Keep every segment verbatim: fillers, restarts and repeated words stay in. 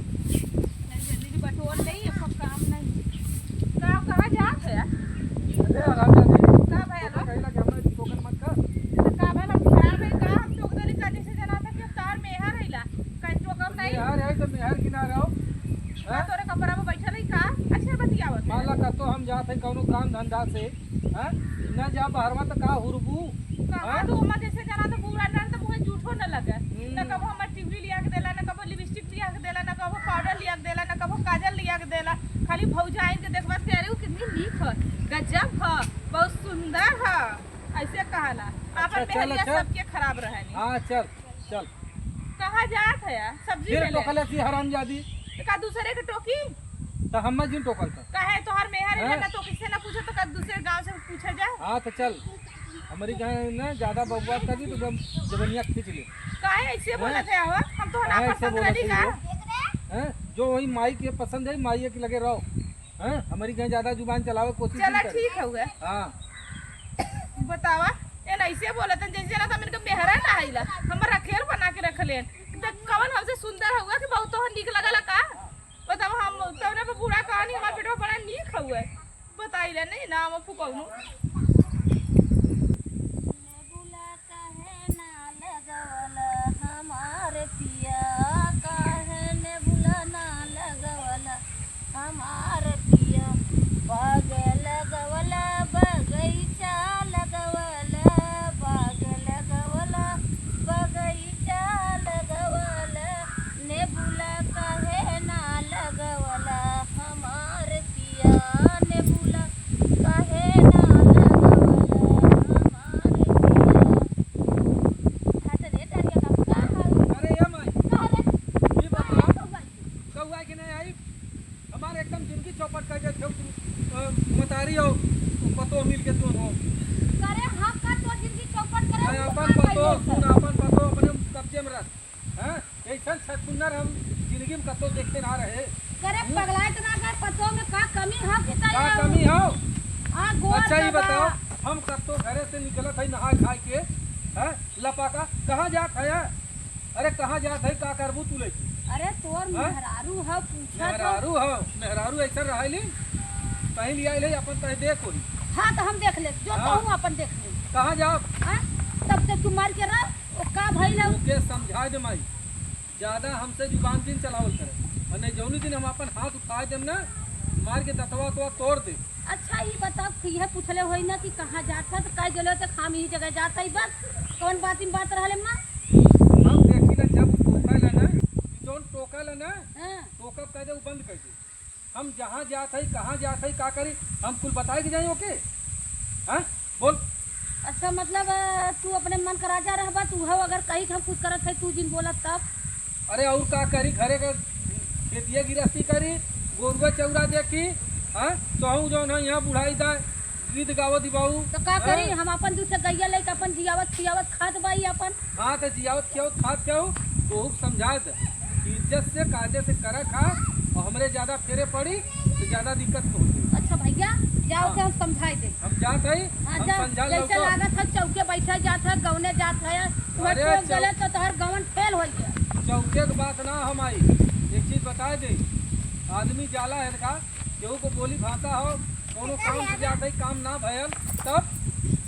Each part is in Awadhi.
जल्दी बटोर ले, ये सब काम नहीं। का, कहाँ जात है? अरे, आराम से दे। का भैया तो लोग? कहिला कि हमें टोकन मत कर। तो का भैया लोग खराब है का? हम टोक देली का जैसे जना था कि तार मेहर है ला। कहीं टोकम नहीं? मेहर है तो मेहर की ना रहो। का हाँ? तोरे कपड़ा में बैठल है का? अच्छा बतियावत है। मान ला का तो हम जात है कौनो काम धंधा से, हाँ? ना जा बहरवा तो का हुरबू? कहाँ हाँ? तो उमा जैसे जना तो बूढ़ा ना तो मुँह झूठो न लगे। हम्म। न कबो हमार टिकुली लिया के देला, न कबो लिपस्टिक लिया के देला, न कबो पाउडर लिया के देला, न कबो काजल लिया के देला। खाली भौजाइन के देखबा से, "अरे, वो कितनी नीक है, गजब है, बहुत सुंदर है," ऐसे कहाला। अच्छा, आपन चल, मेहरिया अच्छा। सबके खराब रहे नी। हाँ, चल, चल। कहाँ जात है यार? सब्जी फिर ले ले। टोकले सी हरामजादी। तो का दूसरे के टोकी? तो हम जिन टोकल था। काहे तोहार मेहर है हैं? ना, तो किससे ना पूछो, तो का दूसरे गांव से पूछा जाए? हाँ, तो चल। हमारी गाँव ना ज्यादा बकवास करी तो जब जबनिया खींच ले। काहे ऐसे हैं? बोलत है हो? हम तो ना काहे ऐसे पसंद बोलत रही है का? ये? हैं? जो वही माई के पसंद है, माई के लगे रहो। हैं? हमारी गाँव ज्यादा जुबान चलावे कोशिश चला नहीं करे। ठीक है हुआ। हाँ। बतावा, ये ना ऐसे बोलत है जैसे ना तो हम इनका मेहरा ना आइला, हम रखेल बना के रख लेन। तो कवन हमसे सुंदर हुआ कि बहुत तोहर नीक लगला का? बतावा, हम तोहरे पे बूढ़ा कहानी, हमार बेटवा बड़ा नीक हुआ। बताइले नहीं नाम फुकौनो। नेबुला काहे ना लगवला हमार पिया, काहे नेबुला ना लगवला हमार पिया। बाग लगवला, बगैचा लगवला, बाग लगवला, बगैचा लगवला, नेबुला काहे ना लगवला हमार पिया, नेबुला काहे ना लगवला हमार पिया। हट रे डरिया का, का हल? अरे ए माई, का रे? ई बताओ, कौआ के नहीं आई? हमार एकदम जिंदगी चौपट कर देत हो, अ, मतारी हो, पतोह मिल के दोनों। करे हम का तोर जिंदगी चौपट करे, मैं तू अपन का पतोह, कइले सुन, अपन पतोह अपने कब्जे में रख। हैं? ऐसन छछुन्नर हम जिंदगी में कतौ देखे ना रहे। करे हम्म? पगलाए तो ना गए, पतोह में का कमी हो कि का तैयार हो? कमी हो? हाँ, गोर अच्छा, ये का बा। बताओ, हम कतौ घरे से निकलत है नहाए खाए के, हैं? लपाका, कहाँ जात है? अरे कहाँ जात है, का करबू तू लेके? अरे तोर हाँ? मेहरारू ह, पूछत ह। मेहरारू ह, मेहरारू ऐसा रहे ली, कहीं लिया ले अपन तय देख होई। हाँ तो हम देख ले, जो हाँ। कहूँ अपन देख ले। कहाँ जाब? हाँ? तब से तू मार के रह, ओ का भइल ह? ओके समझा दे माई, ज्यादा हमसे जुबान दिन चलावल करे, और नहीं जौनी दिन हम अपन हाथ उठा देम ना, मार के दतवा तो तोड़ दे। अच्छा, ई बताओ कि यह पूछले होई ना कि कहाँ जात है, तो कह देले तो हम यही जगह जात है, बस कौन बात में बात रहले माँ? हम देखी ना, जब टोका ला ना, जौन टोका ला ना, हाँ। टोकब कह दे, उ बंद कर दे। हम जहाँ जात है, कहाँ जात है, का करी, हम कुल बताए के जाई ओके? हाँ? बोल। अच्छा, मतलब, अ, तू अपने मन का राजा रहबा, तू हव, अगर कही कि हम कुछ करत है, तू जिन बोलत तब? अरे, और का करी, घरे का खेतिया गिरस्ती करी, गोरुआ चौरा देखी, हाँ? तोहू जौन है यहाँ बुढ़ाई दा, गीत गावत ही बाऊ, तो का हाँ? करी, हम अपन दूध से गैया लेके अपन जियावत खियावत खात बाई अपन। हाँ, तो जियावत खियावत खात जाऊ, तो खूब समझा दे कि इज्जत से कायदे से करा खा, और हमरे ज्यादा फेरे पड़ी तो ज्यादा दिक्कत पहुंची। अच्छा भैया, जाओ हाँ। के हम समझाए दे। हम जात है, हाँ, हम जा, समझा जैसे लौटो। लागत है चौके बैठा जात है, गवने जात है, वह अरे टोक चौ- गलत तो तोहर गवन फेल हो गया। चौके के बात ना हम आई, एक चीज बता दे, आदमी जाला है का, केहू को बोली भाषा हो, कोनो काम से जात है, काम ना भयल, तब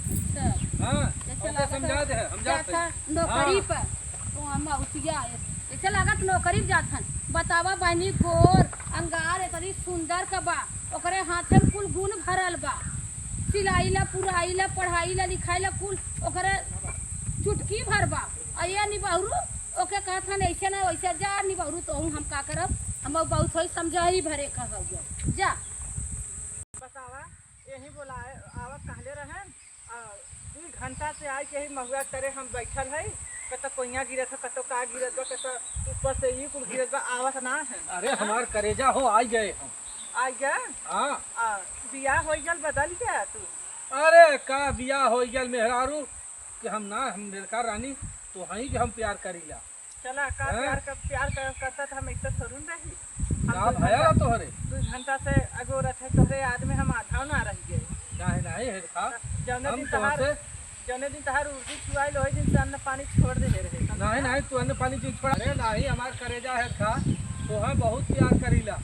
अच्छा। हाँ, जैसे ओके लागत समझा है दे, हम जात जात है। है नौकरी हाँ। पर, तो हम उठिया है। जैसे लागत नौकरी जात हन। बतावा बहनी, गोर, अंगार इतनी सुंदर का बा, ओकरे हाथे में कुल गुण भरल बा। सिलाई ला, पुराई ला, पढ़ाई ला, लिखाई ला, कुल ओकरे चुटकी भर बा। आ ये निबहरू ओके कहत हन, "ऐसे ना, वैसे जा निबहरू, तो हम का करब? हम बहुत होई समझा ही भरे का हउआ। जा।" बतावा, यही बोला आवत कहले रहन, आ, दुई घंटा से आई के ही महुआ तरे हम बैठल है, कत कोइया गिरत है, कत का गिरत बा, कत ऊपर से ई कुल गिरत बा, आवत ना है। अरे हाँ? हमार करेजा हो, आई गए हम। आई गए? हाँ। आ, बियाह हो गल, बदल गया तू? अरे का बियाह हो गल मेहरारू, कि हम ना, हम लड़का रानी तो हई कि हम प्यार करीला। चला, का हैं? प्यार कर, प्यार कर, करता तो हम इतना थोड़ू रही। हम का दू भया घंटा, बा तोहरे? दू घंटा से अगोरत है तोहरे याद में हम आधा ना रह गए। नाही, नाही, हे खा। जौने हम दिन तोहर तोहसे जौने दिन तहार उर्दी छुआइल, ओही दिन से अन्न पानी छोड़ देले रहे। नहीं, नहीं, तू अन्न पानी क्यों छोड़ा? अरे नहीं, हमार करेजा है था, तोहे बहुत प्यार करीला।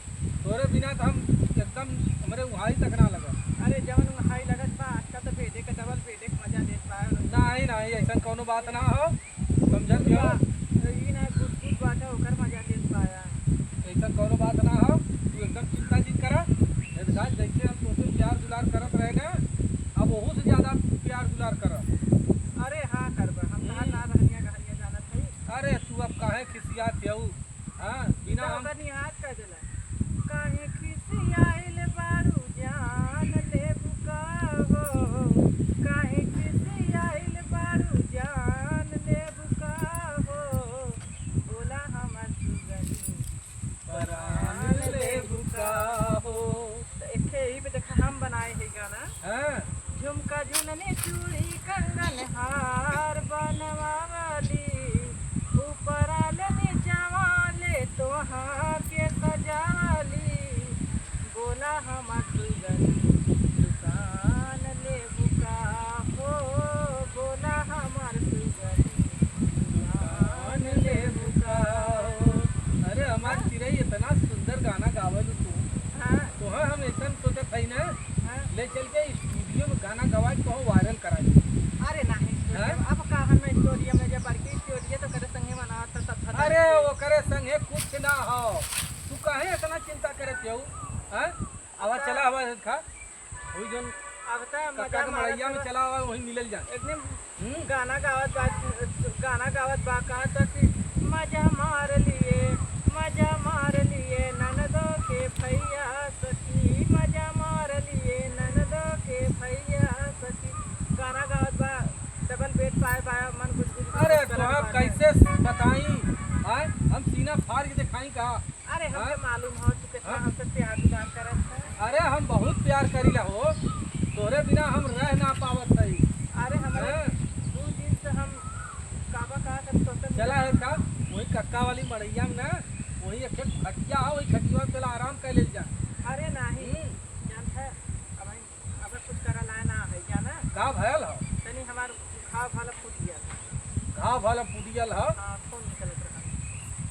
तोरे बिना तो हम एकदम, हमरे उहाई तक ना लगा। अरे जवन उहाई लगत बा, आजकल तो बेडे के डबल बेडे के मजा लेत बा। नहीं, नहीं, ऐसा कौनो बात ना हो, समझत हो? ई ना गुदगुद बाटे, ओकर मजा लेत बा। ऐसा कौनो बात ना हो, तू एकदम चिंता जिन करा। जैसे हम तोसे प्यार दुलार करत रहे ना, अब ओहू से ज्यादा प्यार दुलार करब। अरे हाँ करबा, हम तहार हम्म। ना रहनिया गहनिया जानत हई। अरे तू अब काहे खिसियात हऊ? हाँ, बिना तो हम ओकर निहार कर देला। काहे खिसियाइल बारू जान लेबू का हो? काहे खिसियाइल बारू जान लेबू का हो? बोला हमार सुगनी परान लेबू का हो? तो एक ठे यही पे देखा हम बनाए है गाना। हाँ। झुमका झुननी चूड़ी कंगन हार बनवावली, ऊपरा ले नीचवा ले तोहा के सजावली। बोला हमार सुगनी दुकान लेबू का हो? बोला हमार सुगनी दुकान लेबू का हो? अरे हमार चिरई, इतना सुंदर गाना गावल तू। हाँ। तोहा हम ऐसन सोचत हई ना, हाँ। ले चल के स्टूडियो में गाना गवाई, तो वायरल कराई। अरे नहीं, स्टूडियो हाँ? में। अब का हम स्टूडियो में, जब बड़की स्टूडियो तो करे संगे मनावत तो सब खत्म अरे हो। ओकरे संगे कुछ ना हो, तू काहे इतना चिंता करत हऊ? हाँ? आवा, अब चला, आवा, खा। वही जौन अब त कक्का मजा के मड़ैया में मारत चला, आवा, वहीं मिलल जा। एक दिन हम्म। गाना गावत बा, गाना गावत बा, कहत बा कि मजा मार लिए, मजा मार लिए ननदो के भैया सखी, मजा मार लिए ननदो के भैया सखी। गाना गावत बा, डबल बेड पाए बा, मन गुजगुज अरे गुजगुज करत तोहार बाटे। कैसे बताई? आय, हम सीना फाड़ के दिखाई का? अरे हमके हाँ? मालूम हो तू कितना हाँ? हमसे प्यार दुलार करत है। अरे हम बहुत प्यार करीला हो, तोरे बिना हम रह ना पावत हई। अरे हमरे हाँ? दू दिन से हम काबा का सब सोचत चला है का, वही कक्का वाली मड़ैया में ना, वही एक ठे खटिया हो, वही खटिया में चला आराम कर ले जा। अरे नहीं, हम्म। जानत है, अब हम, अब कुछ करा लाए ना है, जाना? का भयल हो? तनी हमार घाव भाला फूट गया। घाव भाला फूट गया हो? हाँ, खून निकलत रहा।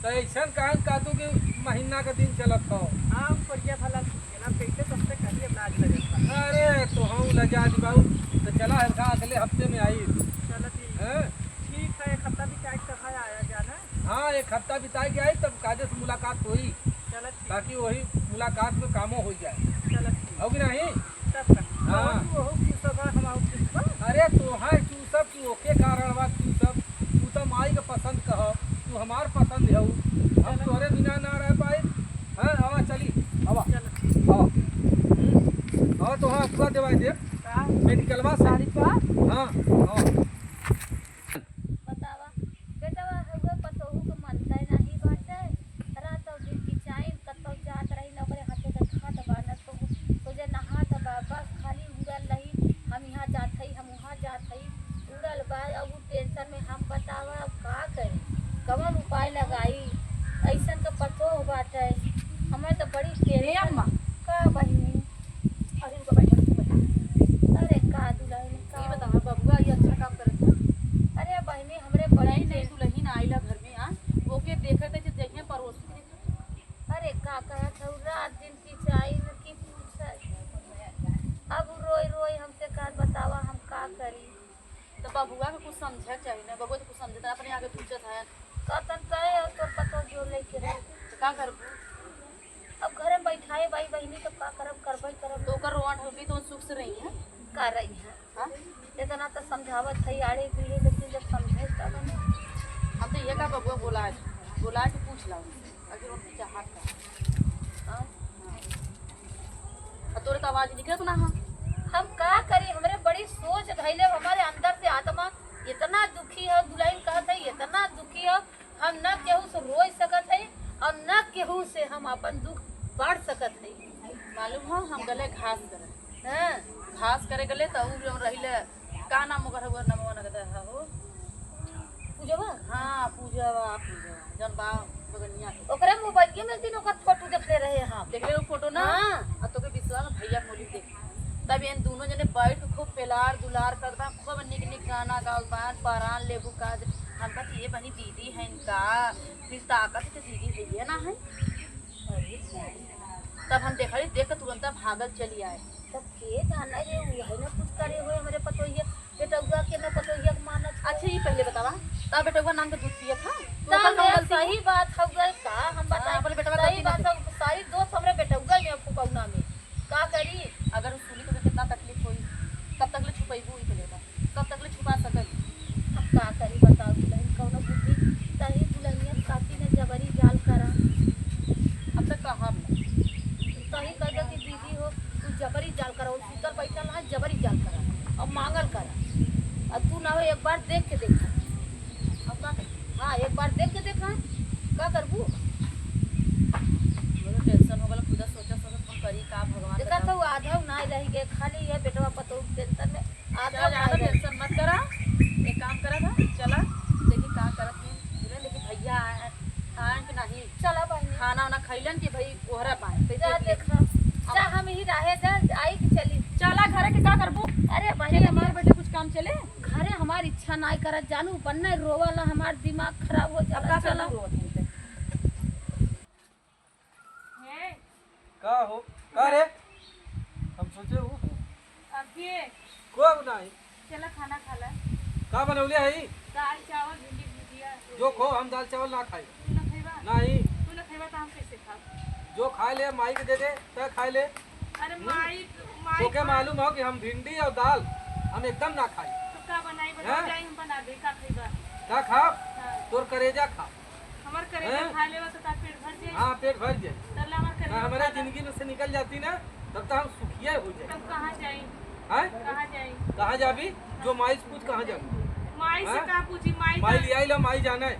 तो ऐसन काहे का तू के महीना का दिन चलत हो? हाँ, फूट गया भाला फूट गया। अब कैसे तुमसे कही, अब लाज लगत बा। अरे, तो हम लजा दी बाबू, तो चला है का अगले हफ्ते में आई। चलो ठीक। हैं? ठीक है, एक हफ्ता भी टाइट कहाँ आया जाना? हाँ, एक हफ्ता बिताए के आई, तब कायदे से मुलाकात होई, चलो ठीक। ताकि वही मुलाकात में कामो हो जाए। चलो ठीक। हो कि नहीं? तब का? हाँ। तू हो खुश बा, हम हो खुश बा। अरे, तोहार तू सब, तू ओके कारण बा, तू सब, तू तो माई के पसंद कह, तू हमार पसंद है, हम चलो। तोहरे बिना ना रह पाए। हाँ, आवा, चली, आवा, चलो। आवा। हम्म। आवा, तोहार अथवा देवाई दे। का? मेडिकलवा से। साड़ी पा? हाँ, आवा। बतावा, बेटवा हउवे पतोहू के मनते नाही बाटे। रात और दिन की चाइन कतौ जात रही, न ओकरे हाथे से खात बा, न तो सोझे नहात बा, बस खाली उड़ल रही, हम यहाँ जात हई, हम वहाँ जात हई, उड़ल बा। अब उ टेंशन में हम बतावा, अब का करी, कवन उपाय लगाई? ऐसन तो पतोह बाटे, हमें तो बड़ी टेंशन। अम्मा। का बहिनी? अरे, रुको, बैठो, रुको, बैठो। अरे, का दुल्हन, का? ये बताओ, बबुआ, ये अच्छा काम करत है? अरे, बहिनी, हमरे बड़ी नई, नई टे- दुल्हन आइला घर में, आ? ओके देखत है, जइहे पड़ोसी के देखत है। अरे, का कहत हऊ, रात दिन की चाही न की पूछे। अब रोई, रोई हमसे का बतावा, हम का करी? तो बबुआ के कुछ समझे के चाही ना, बबुआ तो कुछ समझे ना, अपने आगे पूछत है। कतन कहे और तोर पतो जो लेके रहे। तो का करबू? अब घरे में बैठाए बाई बहिनी, तब का करब, करबे करब। तो ओकर रोआ ढोबी तो सुख से रही है। का रही है? हाँ? इतना तो समझावत है, आड़े पीड़े, लेकिन जब समझे तब ना। हम तो ये का बबुआ बोला है, बोला के पूछ ला उनसे, अगर उनकी चाहत का। हाँ? हाँ। और तोरे तो आवाज निकलत ना हो। हम का करी, हमरे बड़ी सोच धैले, हमारे अंदर से आत्मा इतना दुखी है, दुल्हन कहत है, इतना दुखी है, हम न केहू से रोई सकत हई और न केहू से हम अपन दुख बांट सकत हई। मालूम हो, हम गले घास करे। हाँ। घास करे गले त उ जो रहिले, का नाम ओकर हउवे, नमवा नगद है हो? पूजवा? हाँ, पूजवा, पूजवा। जौन बा बगनिया के। ओकरे मोबाइल में दिन ओकर फोटो देखले रहे हम। देखले उ फोटो ना? हाँ। आ तोके विश्वास, भैया के मोबाइल देख। तब इन दुनो जने बैठ के खूब पेलार दुलार करत बा, खूब निक निक गाना गावत बा, परान लेबू का जे-, हम कहत, "ये बनी दीदी है इनका, फिर ताकत के दीदी है ये ना है।" अरे, तब हम देखा, देख के तुरंत भागल चली आए। तब के जाना रे, उ है ना कुछ करे हुए हमरे पतोहिया, बेटउआ के ना पतोहिया के मानत हो। अच्छा, ये पहले बतावा, तब बेटउआ नाम के दूध पियत था? तो तब ओकर कौन यार गलती है? सही बात हउवे का, हम हाँ, बताई। अपने बेटवा सही गलती ना बात करे। हउ, सारी दोष हमरे बेटउआ में फुकौना में। का करी? अगर उ सुनी तो कितना तकलीफ होई, कब तक ले छुपैबू ई पहले बता, कब तक ले छुपा सकल? अब का करी बताओ दुल्हन, कौनो बुद्धि तही दुल्हनिया साथी ने जबरी जाल करा। अब तक कहा तही कह दो कि दीदी हो, तू जबरी जाल करा, वो सुतल बैठल ना, जबरी जाल करा और मांगल करा। और तू ना हो, एक बार देख के देखा। अब का करी? हाँ, एक बार देख के देखा, का करबू? मुझे टेंशन हो गल, खुदा सोचा सोचत हम करी का, भगवान देखा बताओ। तो आधा ना रह गए, खाली ये बेटवा पतोह टेंशन में आधा चला, ना ज्यादा रह गए। टेंशन मत करा, एक काम करा था, चला देखी का करत है, देखी भैया आए, आए कि नहीं। चला बहिनी। खाना वाना खैलन कि भाई ओहरा पाए, तो जा देख ली। देखा। अब जा हम ही रहे जा, आई कि चली। चला घरे के का करबू? अरे बहिनी, खेत हमार बैठे कुछ काम चले? घरे हमार इच्छा नाई करत जानू, बन्ने रोवाला, हमार दिमाग खराब हो अब जाला। का चला। करबू रोवत है? हे। का हो? का रे? हम सोचे हो। अब के? को नहीं। चला खाना खा ला। का बनौले हई? दाल, चावल, भिंडी के भुजिया। जो खो, हम दाल चावल ना खाई। तू ना खइबा? नहीं। तू ना खइबा त हम कैसे खाब? जो खाए ले, माई के दे दे, तै खाए ले। अरे हम्म? माई, माई तोके खा- मालूम हो कि हम भिंडी और दाल हम एकदम ना खाई। तो का बनाई, बता हैं? जाई, हम बना दे, का खइबा? का खाब? हाँ। तोर करेजा खाब। हमार करेजा हैं? खा लेवा तो का पेट भर जाई? हाँ, पेट भर जाई। तब ले हमार करेजा ना, हमारे खा ले। जिंदगी में से निकल जाती ना, तब तो हम सुखिया हो जाए। तब कहाँ जाई? हैं? कहाँ जाई? कहाँ जाबी? जो माई से पूछ, कहाँ जाबी? माई से हैं? का पूछी? माई माई का लियाई ला, माई जाना है।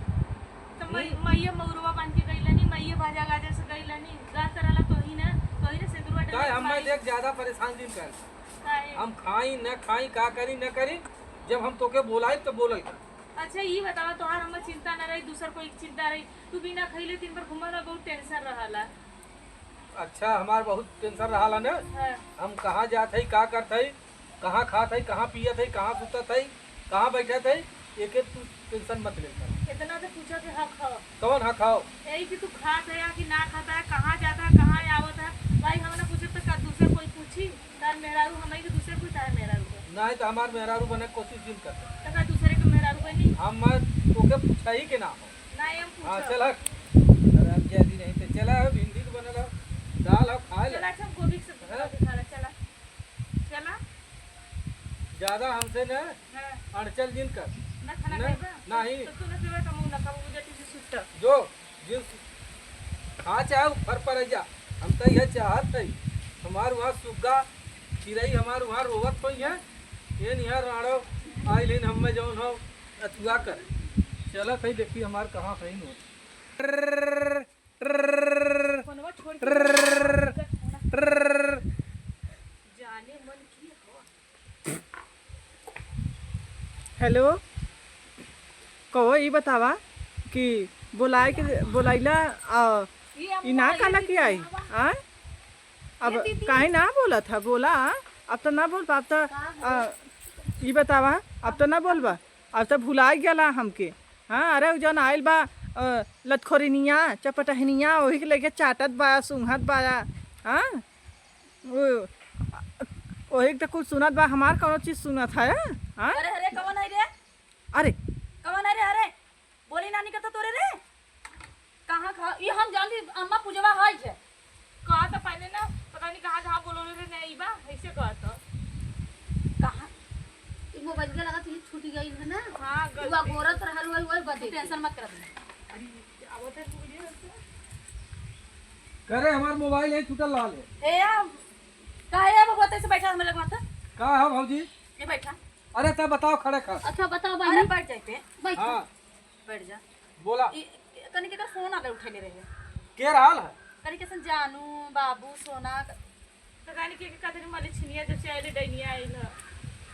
तो माई, हम्म? माइये मउरवा बांध के गइलनी, माइये बाजा गाजा से गइलनी, गा तरला तोही ना, तोही ना सिंदूरवा काहे डलवाई हम माई। देख ज्यादा परेशान जिन कर। काहे? हम खाई न खाई, का करी न करी, जब हम तोके बोलाई तो बोलल कर। अच्छा, ई बतावा, तोहार हमर चिंता न रही, दूसर कोई चिंता रही, तू बिना खइले दिन भर घूमल रह, बहुत टेंशन रहला। अच्छा, हमार बहुत टेंशन रहला न। हाँ। हम कहाँ जात हई, का करत हई, कहाँ खात हई, कहाँ पियत हई, कहाँ सुतत हई, कहाँ बैठत हई, एक एक तू टेंशन मत ले कर। इतना तो पूछा के हक हव। कौन हक हव? यही कि तू खात है या कि ना खाता है, कहाँ जाता है, कहाँ आवत है, भाई हम ना पूछे तो का दूसर कोई पूछी? तार मेहरारू हमई के दूसरे कोई तार मेहरारू बा। नहीं तो हमार मेहरारू बने के कोशिश जिन कर। तो का दूसरे के मेहरारू बनी? हम तोके पूछा ही के ना हो। नहीं, हम हाँ, पूछब। चल हट। अरे हम जल्दी नहीं तो चला है, भिंडी के बनल है, दाल है, खा ले। चला, अच्छा, हम गोभी के सब्जी हैं? बना के खा ले, चला। चला। ज्यादा हमसे न हाँ। अड़चल जिन कर। ना खाना न, खाइबा? नहीं। तो तू ना पीबा, तो मुंह ना खाबू, मुझे तुझे सुट्टा। जो जिन खा चाहे ऊपर पर जा, हम तो यह चाहत है, हमार वहाँ सुग्गा चिरई हमार वहाँ रोवत होई है, ये निहार राड़ो आइल हन, हमें जौन हो अथुआ कर चलत है, देखी हमार कहाँ है नोट। फोनवा छोड़ के जाने मन की हो। हेलो, कहो, ई बतावा कि बोलाए के, बोलाइला, आ, ई ना कहला कि आई, आ? अब काहे ना बोलत ह, बोला, अब तो ना बोलबा, अब तो, आ, ई बतावा, अब तो ना बोलबा, अब तो भुलाइ गेला हमके। हाँ, अरे उ जौन आइल बा, अ, लतखोरिनिया, चपटहनिया, ओही के लेके चाटत बा, सूंघत बा, हाँ? ओ, ओही के त कुछ सुनत बा, हमार कौनो चीज सुनत है, हाँ? अरे, अरे, कौन है रे? अरे। कौन है रे? अरे, बोली ना निकलता तोरे रे। कहाँ खा, ये हम जानती, अम्मा पूजवा है जे। कहा तो पहले ना, पता नहीं कहाँ, कहाँ बोलो रे, नहीं बा, ऐसे कहा तो। कहाँ? ई मोबाइल के लगा तो ये छूट गई है ना? हाँ, गलती। हुआ गोरत रहल हुआ, हुआ बदे। टेंशन मत कर। अरे, आवत है तू ये। करे हमार मोबाइल है, छूटल रहल है। ए, आ, काहे अब होते से बैठा हमें लगवा था? का है भौजी? ये बैठा। अरे, तब बताओ, खड़े खड़। अच्छा, बताओ अरे, बहिनी। बैठ जाते। बैठ। हाँ। बैठ जा। बोला। ई, कनी के का फोन आवे उठेले रहे। के रहल है? कनी के सन जानू, बाबू, सोना, क-, पता नहीं के, के का तनी मलिछिनिया जब से आइले डैनिया आइल ह।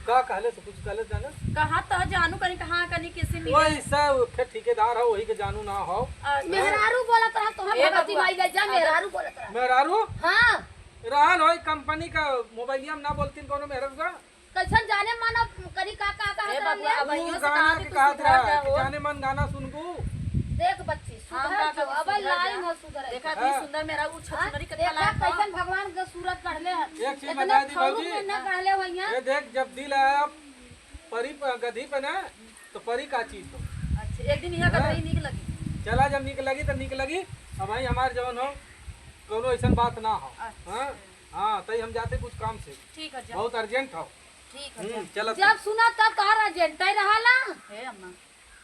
का कहले से कुछ कहले जाने? कहा तो जानू कनी कहाँ कनी के से मिले। वही सब खे-, ठेकेदार हो, वही के जानू ना हो। अच्छा। मेहरारू बोलत रहा, तोहर ए भगवती बबुआ। माई ले जा, अगर मेहरारू बोलत रहा। मेहरारू? हाँ। रहन होई कंपनी का मोबाइलिया में ना बोलतीन कोनो मेहररुआ। कैसन जाने मन अब करी का, का, का ए कहत बबुआ, रहले? अब ऊ अइयो से गाना कहा के कि कहत सुधर रहा जा कि हो। जाने मन गाना सुनबू। देख बच्ची, हम सुधर का जो, कहबो, अब सुधर लाइन जा। हो सुधर देखा जा। हाँ। सुंदर मेहरारू हाँ, छछुनरी के देखा खिलाफ बा। कैसन भगवान के सूरत गढ़ले है। एक चीज इतने बता दी खौरू भौजी, में न गढ़ले होइया। ये देख, जब दिल आया परी प-, गधी पे ना, तो परी का चीज हो। अच्छा, एक दिन यहाँ का हाँ। दही नीक लगी। चला, जब नीक लगी तो नीक लगी। अब भाई हमार जवन हो, कोनो ऐसन बात ना हो। अच्छा। हाँ, हाँ, तई हम जाते कुछ काम से। ठीक है, जा। बहुत अर्जेंट हो। ठीक है, हम्म, जा। चलत जब सुना तब तोहर अर्जेंट ही रहाला। हे अम्मा,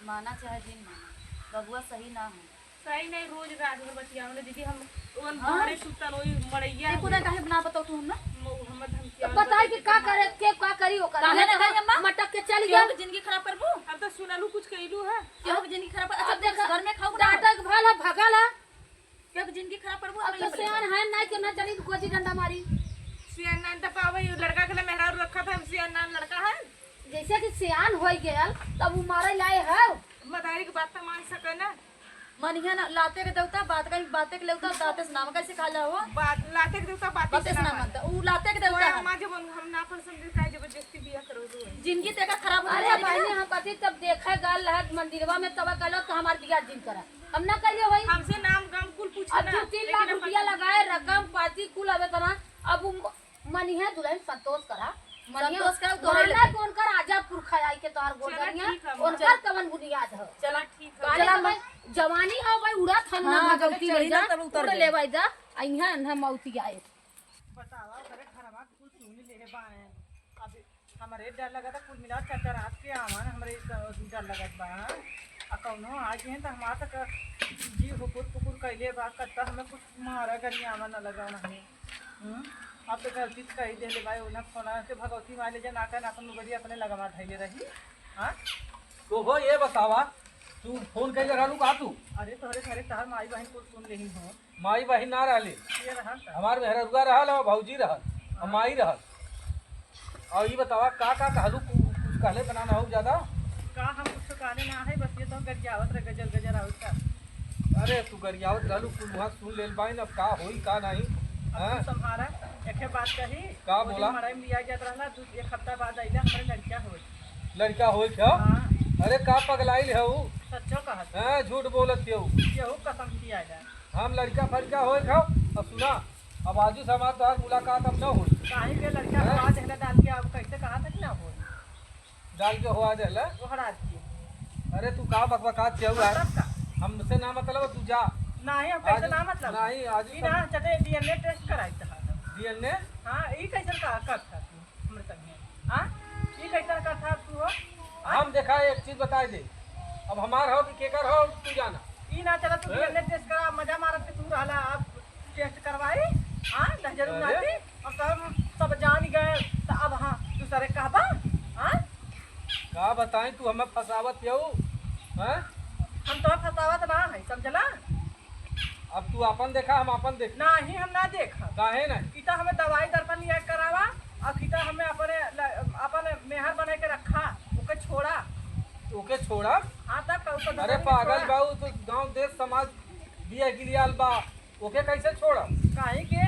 माना चाहे जिन माना, बबुआ सही ना हो। सही नहीं, रोज रात भर बतियावले दीदी, हम ओन हाँ। बहरे सुतल, ओई मड़ैया देखो में। ना, काहे ना बताओ तू हमरा? म-, हमर धमकिया तो बताई कि का करे, के का करी ओकर? काहे ना करी अम्मा? मटक के चल केहू गया। के जिंदगी खराब करबू? अब तो सुनलू कुछ कइलू है। केहू के जिंगी खराब कर, अब अच्छा, देखा, घर में खाऊ ना। डांटा के भला भगल है। केहू के जिंदगी खराब करबू, अब हम तो ये सियान बोले। है ना कि ना चली गोजी डंडा मारी। सियान नान तो पावे, ये लड़का के लिए मेहरारू रखा था, हम सियान नान लड़का है। जैसे कि सियान होई गयल, तब उ मारे लाए है। मदारी के बात तो मान सके ना। मनिया ना, लाते के देवता, बात का, बाते के लेवता, दाते से नाम कैसे खा ला हो? बात, लाते के देवता, बाते बाते से से नाम नाम मानता। उ लाते के देवता ओए है। अम्मा, जब हम, हम ना पसंद का जबरदस्ती बिया करो दो। जिंदगी तेका खराब हो अरे जाएगी ना। बहनी, हम कथी तब देखे गल रहत मंदिरवा में, तब कहलो तो हमार बिया जिन करा। हम ना कहिए भाई। हमसे नाम गाम कुल पूछे अब ना, दो तीन लेकिन लाख हम रुपया लगाए, रकम पाती कुल अबे तना। अब उ म-, मनिहा दुल्हन संतोष करा। मनिहा संतोष करा, तोरे माना लेके। कि उनकर आजा पुरखा आई के तोहर चला गोदनिया, ठीक है, उनकर चला। कवन बुनियाद हो? चला ठीक है। काले चला तो मैं जवानी हो भाई, उड़ा थान ना हाँ, भगवती चढ़ी ले ना जा, तब उतर उड़ गई। ले भाई जा, आ इहाँ अंधा मौती आए। बतावा, घरे घरवा कुल सुन ले बाएं। अब हमरे डर लगत है, कुल मिला चरचरात के आवन, हमरे स-, डर लगत बा। आ कौनो आ गए हैं तो हमार तक जी हुकुर पुकुर कैले बा, कत्ता हमें कुछ मारा गरियावा न लगा नहीं। हम्म, अब तो गलती तो कही देले भाई, उन्हें फोन के भगवती मारे ले जा, ना कर, ना कर, लुगड़ी अपने लगवा धैले रही। हाँ? तो हो ये बतावा, तू फोन कैले रहलू का तू? अरे तोहरे घरे तहर माई बहन कुल सुन लेही हो। माई बहिन ना रहले। के रहल त? हमार मेहररुआ रहल और भौजी रहल और माई रहल। और ई बतावा का का कहलू, कु-, कुछ कहले बना ना हो ज्यादा? का हम कुछ कहले ना है, बस ये तो गरियावत रहे, गजर गजर आवत का। अरे तू गरियावत रहलू, कुल वहाँ सुन लेल बाइन, अब का होई का नहीं। अब हाँ? तू संभारा, एके बात कही, का वो दिन बोला? मड़ई में लिया जात रहला, दू एक हफ्ता बाद अइला, हमरे लड़किया होई। लड़का होई क्या? हाँ। अरे का पगलाइल है ऊ? सच्चो कहत। हाँ, झूठ बोलत है ऊ। केहू कसम खियाइला। हम लड़का फड़का होए खाओ। अब सुना, अब आजू से हमार तोहार मुलाकात अब न होई। काहे के लड़का हैं? हवा देहला डाल के अब कैसे कहा था कि ना होई? डाल के हवा देहला? ओहरा दिए। अरे तू का बकबकात चाहू यार? मतलब का? हमसे ना मतलब, तू जा। नहीं, हम कैसे आज ना मतलब? नहीं, आज ई सब ना, चले डीएनए टेस्ट कराई था। डीएनए? हाँ, ई कैसे का करता तू? हमरे संगे। हाँ? ई कैसन कथा तू हो? हाँ? हम देखा एक चीज बताए दे, अब हमार हो कि केकर हो तू जाना। ई ना चला तू हैं? डीएनए टेस्ट करा, मजा मारत के तू रहला, अब टेस्ट करवाई। हाँ? दस जरूर अरे? नाती, अब तो हम सब जान गए, तो अब हाँ दूसरे कहबा? हाँ? का बताई तू हमें फंसावत यऊ? हैं? हम तो फंसावत ना है, समझला? अब तू आपन देखा, हम आपन देख। नाही, हम ना देखब। काहे नाही? ई तो हमें दवाई दर्पण लिया के करावा, और ई तो हमें अपने ल-, अपन मेहर बना के रखा, ओके छोड़ा। ओके छोड़ा? हाँ, तब का ओकर अरे दर्पण पागल छोड़ा। बाऊ, तू गांव देश समाज बिया गिलियाल बा, ओके कैसे छोड़ा? काहे के?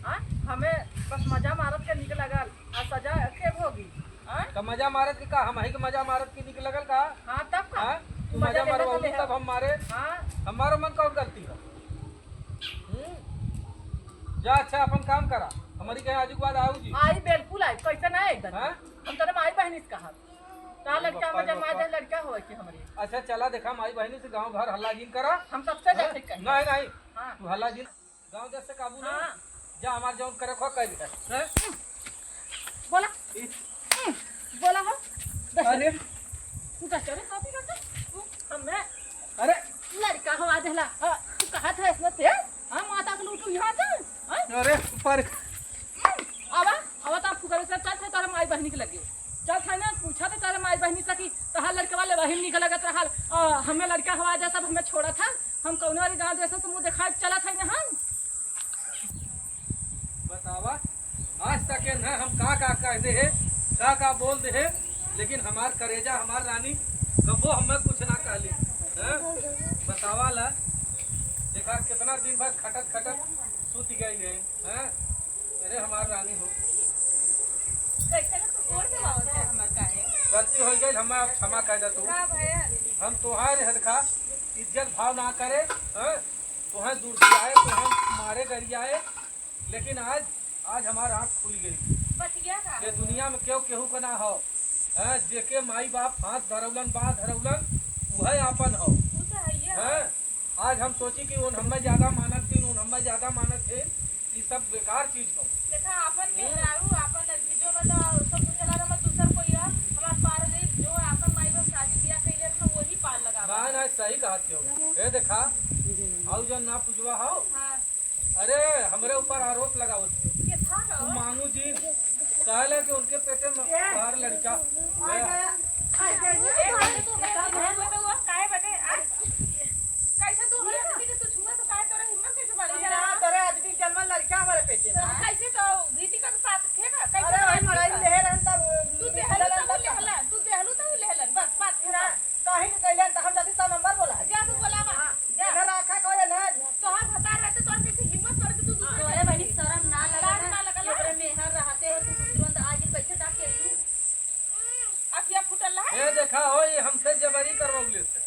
हाँ, हमें बस मजा मारत के निक लगल, आ सजा के भोगी। हाँ? तो मजा मारत के का, हम ही के मजा मारत के निक लगल का? हाँ, तब का? हाँ? तू तू मजा मजा लेबे मरवाउली तो ले। तब हम मारे। हाँ। हमारो मन कौन गलती है? हम्म? जा अच्छा अपन काम करा, हमारी कहे आजू के बाद आऊ जी। आई बिल्कुल आई, कैसे ना आई इधर? हाँ? हम तोरे माई बहनी से कहब। ता अरे लड़का बप्पा रे मजा मार बप्पा। दे, लड़का होए के हमरे। अच्छा चला देखा माई बहनी से गांव भर हल्ला जिन करा। हम सबसे हाँ? जाके कहें। नहीं नहीं। हाँ। तू हल्ला जिन गाँव देश से काबू ना। हाँ। जा हमार जौन करे खो कह दे। हैं? बोला। ई हम्म, बोला हो। अरे। तू डस्टर में कॉपी करता? तू हमें अरे। लड़का हवा देला। हाँ, तू कहा था इसमें थे? हाँ, माता को लूटू यहाँ से। हाँ? अरे, ऊपर। हम्म, आवा, आवा तो आप फुकरे से चल थे तोरे माई बहनी के लगे। चल थे ना, पूछा तो तोरे माई बहनी से कि तहार लड़का वाले बहन निकल लगत रहल। आ, हमें लड़का हवा दे सब हमें छोड़ा था। हम कौनो वाली गाँव देश से मुँह दिखाए चला था ना हम। बतावा, आज तक ये ना हम का का कह दे है, का का बोल दे है, लेकिन हमार करेजा, हमार रानी कबो हमें कुछ ना कहली। हैं? बतावा ला, देखा कितना दिन भर खटत खटत सूत गई है, हैं? क्षमा, क्षमा कर दे तू। का भइया? हम तोहार हदखा इज्जत भाव ना करे, हैं? तोहें दूर से आए, तोहें मारे गरियाए, लेकिन आज, आज हमार आँख खुल गई। बतिया का ये है? दुनिया में केहू केहू का ना हो, हैं? जेके माई बाप हाथ धरौलन, बाँह धरौलन, उहे आपन हो। तू तो हइये हैं? आज हम सोची कि उन हमें ज्यादा मानत थी, उन हमें ज्यादा मानत थे, ये सब बेकार चीज हो। देखा, आपन हम्म। मेहरारू, आपन आदमी जो मतलब सब कुछ चला रहा, दूसर कोई है, हमार पार गई, जो आपन माई बाप शादी बियाह कइले रहे, वही पार लगा। ना, ना, सही कहत हो। ए देखा, आउ जौन ना पूछवा हो। हाँ। अरे, हमरे ऊपर आरोप लगावत हो। के था तू हो? मानू जी, कहला कि उनके पेटे में ए। बाहर लड़का। आ गया। ए, काहे तू हमरा पेटे में हुआ? काहे बदे? आ? कैसे तू हमरा पेटे के तू छुआ तो काहे तोरा हिम्मत कैसे बढ़ी? अरे, तोरे आदमी जन्मल लड़का हमारे पेटे में। तो कैसे तो घीटी का पात थे का? कैसे अरे, वही मड़ाई लेहे रहन तब तू देहलू निकलल तब तब। लेहला, तू देहलू तब लेहलन, बस बात खत्म। काहे के कहले त हम जाती सौ नंबर बोला है। जा तू बोलावा। हाँ, जा। इधर रखा कोई ना। तोहार भतार रहते तोर कैसे हिम्मत करते तू दूसरे तोरे बहिनी शरम ना लगा लाज ना? ना लगा? ओकरे मेहर रहते हो तू दूसरों त आगे कैसे डाक के लू? अखिया फूटल रहा? ए देखा हो, ये हमसे जबरी करवौले से।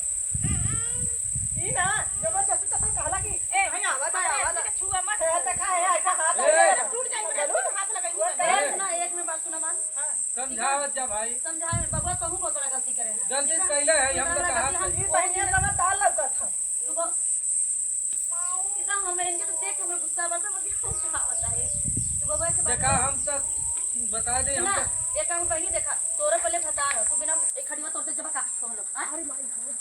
ई ना, जबरदस्ती तो कहला कि ए, कहीं आवा था, अरे, आवा था। ऐसे छुआ मत। ए, देखा है, ऐसा हाथ ए। है। टूट जाई, टूट हाथ लगाई। ए, सुना, एक में बात सुना मान। हाँ। समझावत जा भाई। समझावे, बबुआ कहूँ बहुत बड़ा गलती करे हैं। गलती कैले है, हम तो कहा गलती हम था। ई बहिनिया समझदार लौकत है। तू ब-, ई तो हम इनके तो देख के हमें गुस्सा बरता, मगर हम का बताए। तू बबुआ से बात देखा, कर। हम तो बता दे, हम सुना, तो एक काम कहीं देखा, तोरे पहले भतार है, तू बिना एक खड़िया तोड़ते जब का कहलो, हाँ? अरे माई हो।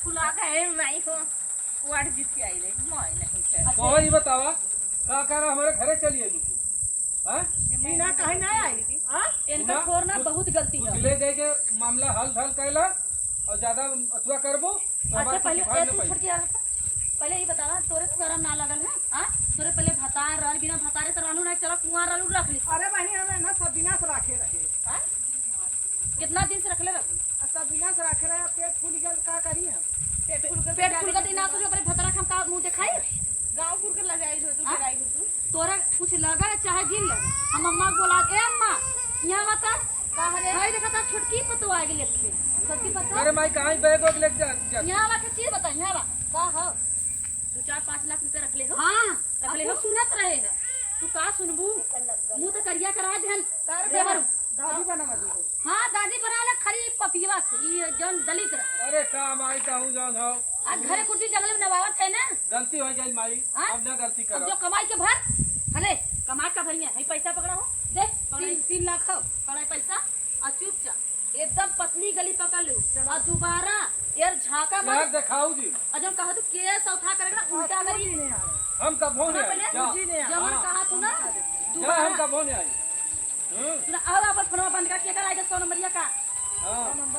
फुला का है माई हो, वार्ड जीत के आई रही, माई नहीं है। अच्छा। कहो, ये बतावा, का कारण हमारे घरे चली आई तू? हाँ? ई ना काहे ना आई? हाँ? इनका सुना, छोड़ना कुछ, बहुत गलती कुछ है। ले दे के मामला हल धल कैला और ज्यादा अथुआ करबो तो अच्छा, हमारे पहले कुछ ए, ना तू पाई। छोड़ के आ। पहले ये बतावा, तोरे शरम ना लगल है? हाँ? तोरे पहले भतार रहल, बिना भतारे तो रहलू ना, चला कुआं रहलू, रख ली। अरे बहिनी, हमें ना सब बिना से रखे रहे। हाँ? कितना दिन से रखले रहबू? आ सब बिना से रखे रहे, पेट फूल गल, का करी हम? पेट फूल गल पेट फूल गल दिन ना सोचो, अपने भतरा के हम का मुंह देखाई? गाँव पुर के लजाई हो तू, हाँ? डराई हो तू। तोरा कुछ लगा चाहे जिन लगा, हम अम्मा के बोला, "ए अम्मा, यहाँ बता।" का हरे? भाई देखा था, छोटकी पतोह आ गेल एक ठे। छोटकी पतोह। अरे माई, कहाँ बैग वैग लेके जा, जा? यहाँ बा के चीज बता, यहाँ बा। का हो? दो चार पाँच लाख रुपया रख ले हो? हाँ, रख ले हो? सुनत रहे हैं। तू का सुनबू? मुंह तो करिया करा देहन। का रे देवर। दादी बनावा दी हो। हाँ, दादी बना ले, खाली पपियवा से, ई जौन दलित रहे। अरे, काम आई कहूँ जौन हो। आ घरे कुर्सी जंगल में नवावत है ना। गलती हो गई माई, हाँ? अब ना गलती अब करो। जो कमाई के भर, अरे, कमाई का भरिया है, पैसा पकड़ा हो, दे, पकड़ाई। तीन, तीन लाख हो, पकड़ाई पैसा, और चुपचाप, एकदम पतली गली पकड़ लो, चलो। और दोबारा यार झाका यार मत। दिखाऊ जी। और जौन कहा तू केस उठा करेगा ना, उल्टा करी। हम कबो नहीं आए, पहले जा। जवन हाँ। कहा तू ना, जा, दोबारा। हम कबो नहीं आए। हाँ। सुना, अब अपन फोनवा बंद करके कर आइए सौ नंबरिया का। हाँ।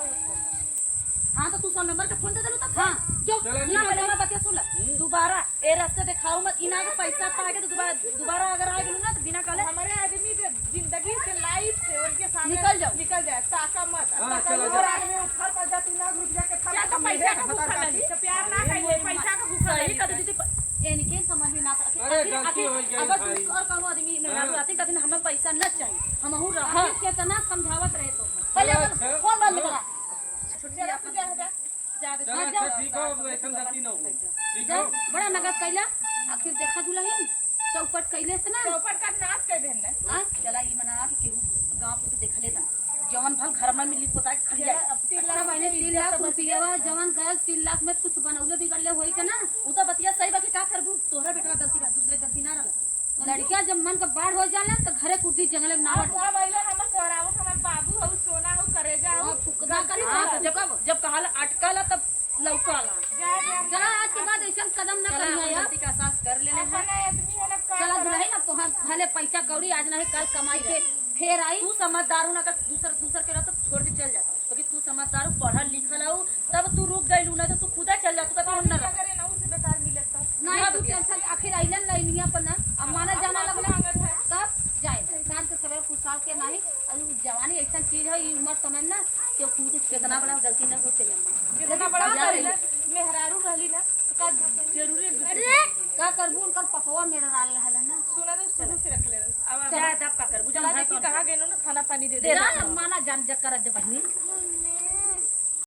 हाँ, तो तू सौ नंबर का फोन दे देलू तब। हाँ, जो चला, ना ठीक है। पहले हमार बतिया सुन ले। हम्म। दोबारा ए रास्ते देखाऊ मत, इना के पैसा पा के तो दोबारा, दोबारा अगर आ गेलू ना तो बिना कहले हमारे आदमी के जिंदगी से, लाइफ से, उनके सामने निकल जाओ। निकल जाए, ताका मत। हाँ, ताका चला मत। जा। और आदमी ऊपर पर जा, तीन लाख रुपया के था, जा तो तो पैसा मेरे का भूखा भतार लगी, काटी। तो प्यार ना कहिए, पैसा का भूखा सही लगी। कह दीदी, प-, इनके समझ में ना आता। अरे, अगर गलती हो गई अगर भाई। दूसर कौनो आदमी मेहरारू हाँ। रहती, कहती, "हमें पैसा न चाहिए, हमहू रहा।" हाँ। कितना समझावत रहे तो। पहले चलो, अपन अच्छा। फोन बंद हाँ। करा। छुट्टी चलो, अपन तू जा, जा। जा दे। चलो, हाँ, अच्छा, जाओ। ठीक है, अब ऐसन गलती ना हो। ठीक जा, है? बड़ा नगद कैला, आखिर देखा दुलहिन, चौपट कैले से ना। चौपट का नाश कर देन ना। आ, चला ई मना के केहू गाँव के तो देखले था। जवन भल घर में मिली पोता के खड़ी जाए। अब तीन लाख अच्छा, बहने, रुपये तीन लाख इज्जत रुपया, जवन गलत तीन लाख में कुछ बनौले बिगड़ले होई के ना। उ तो बतिया सही बा कि का करबू, तोहरा बेटवा गलती बा, दूसरे गलती ना रहल। लड़किया जब मन का बाढ़ हो जाला, त घरे कुर्सी जंगले में ना अब बैठ। अब अइले हमर सोहराऊ, हमर बाबू हऊ, सोना हऊ, करेजा हऊ। अब फुकना गलती करे, ना हाँ, तो जब, जब कहाला अटकाला, तब लौकाला। जा, जा। चला, आज के बाद ऐसन कदम ना चला, करिया अपन यार। गलती का एहसास कर लेले हैं। अपना आदमी है ना, का चला, करा? दुलहिन, अब तोहार भले पैसा कौड़ी आज नहीं, कल कमाई के फेर आई। तू समझदार हो ना, अगर दूसर, दूसर के रह तो छोड़ के चल जाता। क्योंकि तू समझदार हो, पढ़ल लिखल हो, तब तू रुक गइलू, ना तो तू खुदा चल जातू, तब हम न रहत। अगर एनहू से बेकार मिलत तब। नहीं, ना तू बतिया। टेंशन, आखिर अइलन लाइनिया पर ना, अब माना अब जाना माफी लगला, मांगत है। तब जाए, सांझ के सवेरे कुछ साल के नहीं, अरे उ जवानी ऐसन चीज है, ई उम्र समय में ना, केहू केहू के कितना बड़ा गलती ना हो चले। जितना बड़ा जा कर रही। ले, मेहरारू रहली ना, तो का जरूरी है दूसरे अरे, का करबू, उनकर पपवा मेरा रहल है ना। सुना तो शुरू से रख ले। अब जा, तब का करबू, जल्दी जा, कि कहाँ गइनो ना, खाना पानी दे दे। जा, माना जान जा, कर दे बहिनी।